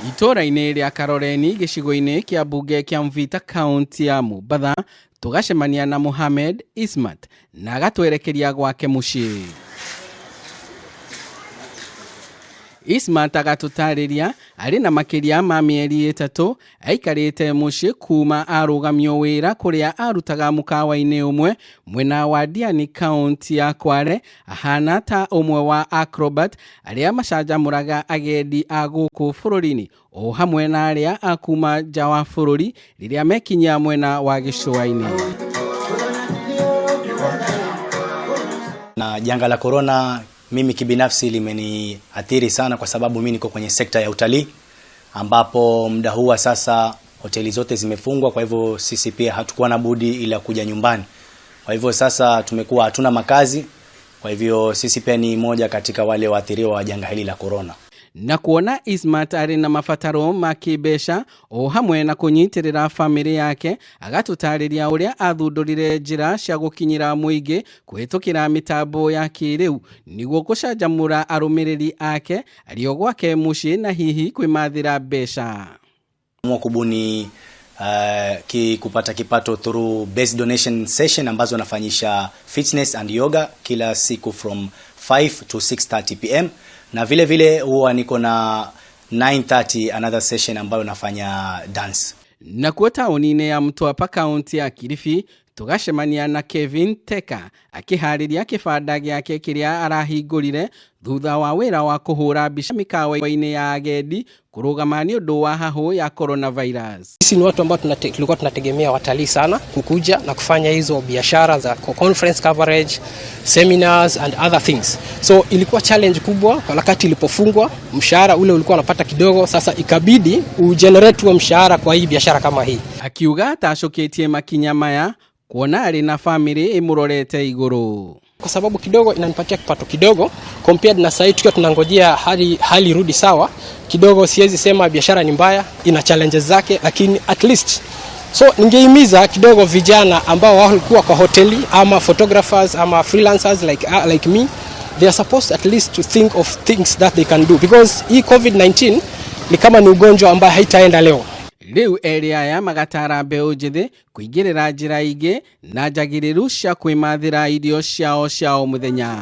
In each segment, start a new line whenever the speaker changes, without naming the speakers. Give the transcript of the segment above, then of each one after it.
Itũũra-inĩ rĩa Karoreni gĩcigo-inĩ kĩa mbunge kĩa Mvita kaunti ya Mombatha tũgacemania na Mohamed Ismat na agatwerekeria gwake mũciĩ. Ismat agatũtarĩria arĩ na makĩria ma mĩeri 3 aikarĩte mũciĩ kuma arũgamio wĩra kũrĩa arutaga mũkawa-inĩ ũmwe mwena wa Diani kaunti ya Kwale, ahana ta ũmwe wa acrobat arĩa macanjamũraga agendi a gũkũ bũrũri-inĩ o hamwe na arĩa a kuma nja wa bũrũri rĩrĩa mekinyia mwena wa gĩcũa-inĩ.
Na janga la corona mimi kibinafsi limeniathiri sana kwa sababu mimi niko kwenye sekta ya utalii ambapo muda huu sasa hoteli zote zimefungwa, kwa hivyo sisi pia hatukuwa na budi ila kuja nyumbani. Kwa hivyo sasa tumekuwa hatuna makazi, kwa hivyo sisi pia ni moja katika wale waathiriwa wa janga hili la corona.
Na kuona Ismat arĩ na mabataro ma kĩmbeca o hamwe na kũnyitĩrĩra bamĩrĩ yake, agatũtarĩria ũrĩa athundũrire njĩra cia gũkinyĩra mũingĩ kũhĩtũkĩra mĩtambo ya kĩrĩu nĩguo gũcanjamũra arũmĩrĩri ake arĩ o gwake mũciĩ na hihi kwĩmathĩra mbeca.
Kubuni kupata kipato through based donation session ambazo nafanyisha fitness and yoga kila siku from 5 to 6:30 pm, na vile vile huwa niko na 9:30 another session ambayo nafanya dance.
Nakuo taũni-inĩ ya Mtwapa kaunti ya Kilifi tũgacemania na Kevin Teka akĩharĩria kĩbanda gĩake kĩrĩa arahingũrire thutha wa wĩra wa kũhũra mbica mĩkawa-inĩ ya agendi kũrũgama nĩ ũndũ wa hahũ ya coronavirus.
Sisi ni watu ambao tulikuwa tunategemea watalii sana kukuja na kufanya hizo biashara za conference coverage, seminars and other things. So ilikuwa challenge kubwa kwa wakati ilipofungwa, mshahara ule ulikuwa unapata kidogo, sasa ikabidi ugenerate huo mshahara kwa hii biashara kama hii.
Akiuga atacũkĩtie makinya maya kuona arĩ na famĩlĩ ĩmũrorete igũrũ.
Kwa sababu kidogo inanipatia kipato kidogo compared na sasa tukiwa tunangojea hali rudi sawa kidogo. Siwezi sema biashara ni mbaya, ina challenges zake, lakini at least so ningehimiza kidogo vijana ambao walikuwa kwa hoteli ama photographers ama freelancers like me, they are supposed at least to think of things that they can do, because hii COVID-19 ni kama ni ugonjwa ambao haitaenda leo.
Rĩu erĩ aya magatara mbeũ njĩthĩ kũingĩrĩra njĩra ingĩ na njagĩrĩru cia kwĩmathĩra irio ciao cia o mũthenya.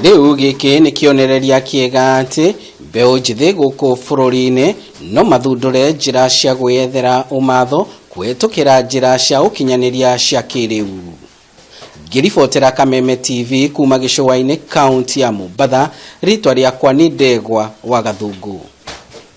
Rĩu gĩkĩ nĩ kĩonereria kĩega atĩ mbeũ njĩthĩ gũkũ bũrũri-inĩ no mathundũre njĩra cia gwĩyethera ũmatho kũhĩtũkĩra njĩra cia ũkinyanĩria cia kĩrĩu. Ngĩribotera Kameme TV kuma gĩcũa-inĩ kaunti ya Mombatha, rĩtwa rĩakwa nĩ Ndegwa wa Gathungu.